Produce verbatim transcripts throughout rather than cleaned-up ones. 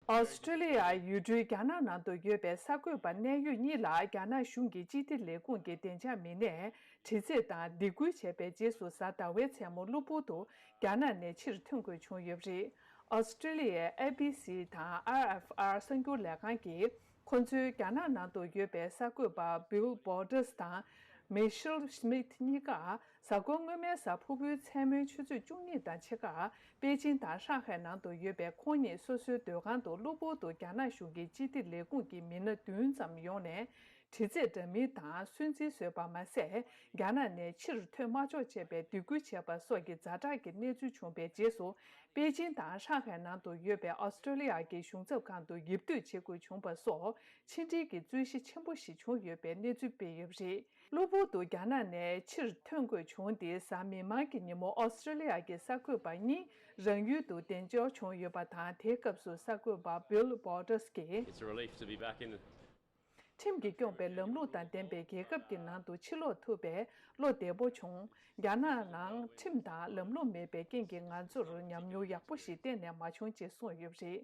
ཨོ་སི་ཀྲི་ལི་ཡ་ཡུལ་གྲུའི་རྒྱ་ནག་ནང་དུ་ཡོད་པའི་གསར་འགོད་པ་གནད་ཡོད་གཉིས་ལ་རྒྱ་ནག་གཞུང་གི་སྤྱི་བདེ་ལས་ཁུངས་ཀྱི་བདེ་འཇགས་མི་སྣས་དྲི་རྩད་དང་སྡིགས་སྐུལ་བྱས་པའི་རྗེས་སུ། གཟའ་ཟླ་བའི་མཚན་མོ་གློ་བུར་དུ་རྒྱ་ནག་ནས་ཕྱིར་ཐོན་དགོས་བྱུང་ཡོད་པ་རེད། ཨོ་སི་ཀྲི་ལི་ཡའི་ཨེ་བི་སི་དང་ཨར་ཨེཕ་ཨར་གསར་འགྱུར་ལས་ཁང་གིས། ཁོ་ཚོས་རྒྱ་ནག་ནང་དུ་ཡོད་པའི་གསར་འགོད་པ་Bill Borders དང་Michelle Smith གཉིས་ཀ་གཟའ་འཁོར་སྔོན་མའི་གཟའ་ཕུར་བུའི་མཚན་མོའི་ཆུ་ཚོད་བཅུ་གཉིས་དང་ཕྱེད་ཀ་པེ་ཅིང་དང་ཧྲང་ཧའེ་ནང་དུ་ཡོད་པའི་ཁོང་ཉིད་སོ་སོའི་སྡོད་ཁང་དུ་གློ་བུར་དུ་རྒྱ་ནག་གཞུང་གི་སྤྱི་བདེ་ལས་ཁུངས་ཀྱི་མི་སྣ་བདུན་ཙམ་ཡོང་ནས་དྲི་རྩད་འདྲ་མིན་དང་སུན་གཙེར་བཟོས་པ་མ་ཟད། རྒྱ་ནག་ནས་ཕྱིར་ཐོན་མ་ཆོག་ཅེས་པའི་སྡིགས་སྐུལ་བྱས་པ་སོགས་ཀྱི་ཛ་དྲག་གི་གནས་ཚུལ་བྱུང་བའི་རྗེས་སུ། པེ་ཅིང་དང་ཧྲང་ཧའེ་ནང་དུ་ཡོད་པའི་ཨོ་སི་ཀྲི་ལི་ཡ་གི་གཞུང་ཚབ་ཁང་དུ་ཡིབ་སྡོད་བྱེད་དགོས་བྱུང་བ་སོགས་ཕྱི་འབྲེལ་གྱི་རྩོད་གཞི་ཆེན་པོ་ཞིག་བྱུང་ཡོད་པའི་གནས་ཚུལ་སྤེལ་ཡོད་པ་རེད། གློ་བུར་དུ་རྒྱ་ནག་ནས་ཕྱིར་ཐོན་དགོས་བྱུང་སྟེ། གཟའ་མིག་དམར་གྱི་ཉིན་མོ་ཨོ་སི་ཀྲི་ལི་ཡ་གི་གསར་འགོད་པ་གཉིས་རང་ཡུལ་དུ་གདན་འཇོག་བྱུང་ཡོད་པ་དང་། དེའི་སྐབས་སུ་གསར་འགོད་པ་Bill Borders གྱིས། It's a relief to be back in the ཁྲིམས་ཀྱིས་སྐྱོང་བའི་ལམ་ལུགས་དང་ལྡན་པའི་རྒྱལ་ཁབ་ཀྱི་ནང་དུ་ཕྱིར་ལོག་ཐུབ་པས་བློ་བདེ་པོ་བྱུང་། རྒྱ་ནག་ནང་ཁྲིམས་དང་ལམ་ལུགས་མེད་པའི་རྐྱེན་གྱིས་ང་ཚོར་ཉམས་མྱོང་ཡག་པོ་ཞིག་གཏན་ནས་མ་བྱུང་ཅེས་གསུངས་ཡོད་པ་རེད།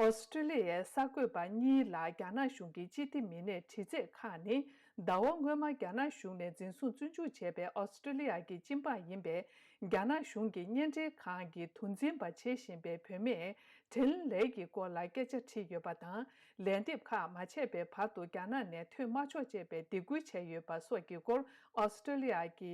ཨོ་སི་ཀྲི་ལི་ཡའི་གསར་འགོད་པ་གཉིས་ལ་རྒྱ་ནག་གཞུང་གི་སྤྱི་བདེ་མི་སྣས་དྲི་རྩད་ཁག་ནི། ཟླ་བ་སྔོན་མ་རྒྱ་ནག་གཞུང་ནས་འཛིན་བཟུང་བཙོན་འཇུག་བྱས་པའི་ཨོ་སི་ཀྲི་ལི་ཡ་གི་སྤྱི་འབངས་ཡིན་པའི་རྒྱ་ནག་གཞུང་གི་བརྙན་འཕྲིན་ཁང་གི་དུས་འཛིན་པ་བྱེད་བཞིན་པའི་བུད་མེད་ཁྲིན་ལེ་ཡི་སྐོར་ལ་སྐད་ཆ་དྲིས་ཡོད་པ་དང་། ལན་འདེབས་ཁག་མ་བྱས་པའི་བར་དུ་རྒྱ་ནག་ནས་ཐོན་མ་ཆོག་ཅེས་པའི་སྡིགས་སྐུལ་བྱས་ཡོད་པ་སོགས་ཀྱི་སྐོར་ཨོ་སི་ཀྲི་ལི་ཡ་གི་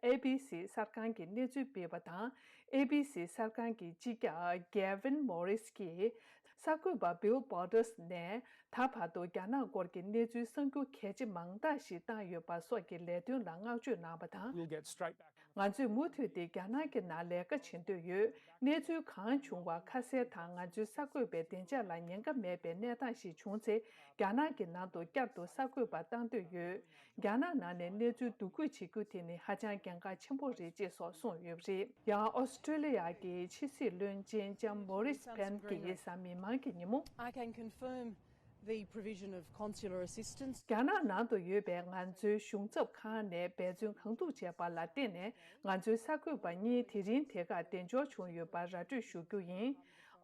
ཨེ་བི་སི་གསར་ཁང་གིས་གནས་ཚུལ་སྤེལ་བ་དང་། ཨེ་བི་སི་གསར་ཁང་གི་སྤྱི་ཁྱབ་Gavin Morris གྱིས། གསར་འགོད་པ་Bill Borders ནས་ད་བར་དུ་རྒྱ་ནག་སྐོར་གྱི་གནས་ཚུལ་གསར་འགྱུར་གལ་ཆེ་མང་དག་ཞིག་བཏང་ཡོད་པ་སོགས་ཀྱི་ལས་དོན་ལ་བསྔགས་བརྗོད་གནང་བ་དང་། We'll get straight back. ང་ཚོས་མུ་མཐུད་དེ་རྒྱ་ནག་གི་ནང་ལས་ཀ་བྱེད་འདོད་ཡོད། གནས་ཚུལ་གང་བྱུང་བ་ཁ་གསལ་དང་། ང་ཚོའི་གསར་འགོད་པའི་བདེ་འཇགས་ལ་ཉེན་ཁ་མེད་པའི་གནས་སྟངས་ཤིག་བྱུང་ཚེ། རྒྱ་ནག་གི་ནང་དུ་བསྐྱར་དུ་གསར་འགོད་པ་བཏང་འདོད་ཡོད། རྒྱ་ནག་ནང་ནས་གནས་ཚུལ་བསྡུ་སྐུལ་བྱེད་རྒྱུ་དེ་ནི་ཧ་ཅང་གལ་འགངས་ཆེན་པོ་རེད་ཅེས་སོགས་གསུངས་ཡོད་པ་རེད། ཡང་ཨོ་སི་ཀྲི་ལི་ཡ་གི་ཕྱི་སྲིད་བློན་ཆེན་ལྕམ་Marise Payne གྱིས་གཟའ་མིག་དམར་གྱི་ཉིན་མོ། I can confirm the provision of consular assistance. རྒྱ་ནག་ནང་དུ་ཡོད་པའི་ང་ཚོའི་གཞུང་ཚབ་ཁང་ནས་འབད་བརྩོན་གང་ཐུབ་བྱས་པ་ལ་བརྟེན་ནས། ང་ཚོའི་གསར་འགོད་པ་གཉིས་དེ་རིང་དེ་གར་གདན་འཇོག་བྱུང་ཡོད་པར་ར་སྤྲོད་ཞུ་རྒྱུ་ཡིན།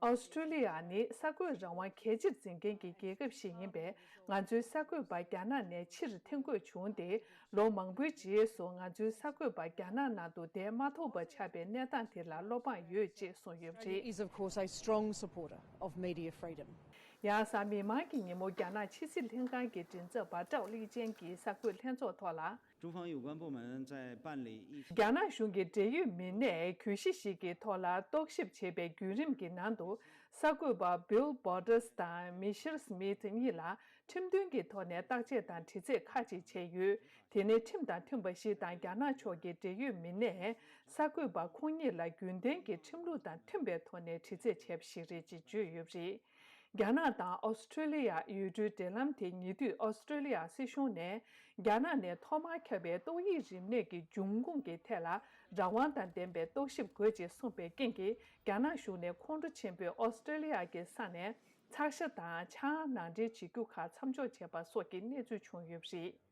ཨོ་སི་ཀྲི་ལི་ཡ་ནི་གསར་འགོད་རང་དབང་གལ་ཆེར་འཛིན་མཁན་གྱི་རྒྱལ་ཁབ་ཞིག་ཡིན་པས། ང་ཚོའི་གསར་འགོད་པ་རྒྱ་ནག་ནས་ཕྱིར་འཐེན་དགོས་བྱུང་སྟེ། ལོ་མང་པོའི་རྗེས་སུ་ང་ཚོའི་གསར་འགོད་པ་རྒྱ་ནག་ནང་དུ་བསྡད་མ་ཐུབ་པ་ཆགས་པའི་གནས་སྟངས་དེ་ལ་བློ་ཕངས་ཡོད་ཅེས་གསུངས་ཡོད་པ་རེད། Is of course a strong supporter of media freedom. ཡང་གཟའ་མིག་དམར་གྱི་ཉིན་མོ་རྒྱ་ནག་ཕྱི་སྲིད་ལྷན་ཁང་གི་མགྲིན་ཚབ་པ་ཀྲའོ་ལི་ཅན་གྱིས་གསར་འགོད་ལྷན་ཚོགས་ཐོག་ལ། 中方有关部门在办理疫情 རྒྱ་ནག་གཞུང་གི་འབྲེལ་ཡོད་མི་སྣས་གྱོད་གཞི་ཞིག་གི་ཐོག་ལ་རྟོག་ཞིབ་བྱེད་པའི་བརྒྱུད་རིམ་གྱི་ནང་དུ། གསར་འགོད་པ་Bill Borders དང་Michelle Smith གཉིས་ལ་ཁྲིམས་མཐུན་གྱི་ཐོག་ནས་བརྟག་དཔྱད་དང་དྲི་རྩད་ཁག་ཅིག་བྱས་ཡོད། དེ་ནི་ཁྲིམས་དང་མཐུན་པ་ཞིག་དང་། རྒྱ་ནག་ཕྱོགས་ཀྱི་འབྲེལ་ཡོད་མི་སྣས་གསར་འགོད་པ་ཁོང་གཉིས་ལ་རྒྱུན་ལྡན་གྱི་ཁྲིམས་ལུགས་དང་མཐུན་པའི་ཐོག་ནས་དྲི་རྩད་བྱས་པ་ཞིག་རེད་ཅེས་བརྗོད་ཡོད་པ་རེད། རྒྱ་ནག་དང་ཨོ་སི་ཀྲི་ལི་ཡ་ཡུལ་གྲུའི་འབྲེལ་ལམ་དེ་ཉེ་དུས་ཨོ་སི་ཀྲི་ལི་ཡ་སྲིད་གཞུང་ནས་རྒྱ་ནག་ནས་ཐོག་མར་ཁྱབ་པའི་ཏོག་དབྱིབས་རིམས་ནད་ཀྱི་འབྱུང་ཁུངས་ཀྱི་ཐད་ལ་རང་དབང་དང་ལྡན་པའི་རྟོག་ཞིབ་དགོས་ཅེས་གསུངས་པའི་རྐྱེན་གྱིས། རྒྱ་ནག་གཞུང་ནས་ཁོང་ཁྲོ་ཆེན་པོས་ཨོ་སི་ཀྲི་ལི་ཡ་གི་ས་ནས་ཚགས་ཤ་དང་ཆང་ནང་འདྲེན་བྱེད་རྒྱུ་ཁག་མཚམས་འཇོག་བྱས་པ་སོགས་ཀྱི་གནས་ཚུལ་བྱུང་ཡོད་པ་རེད།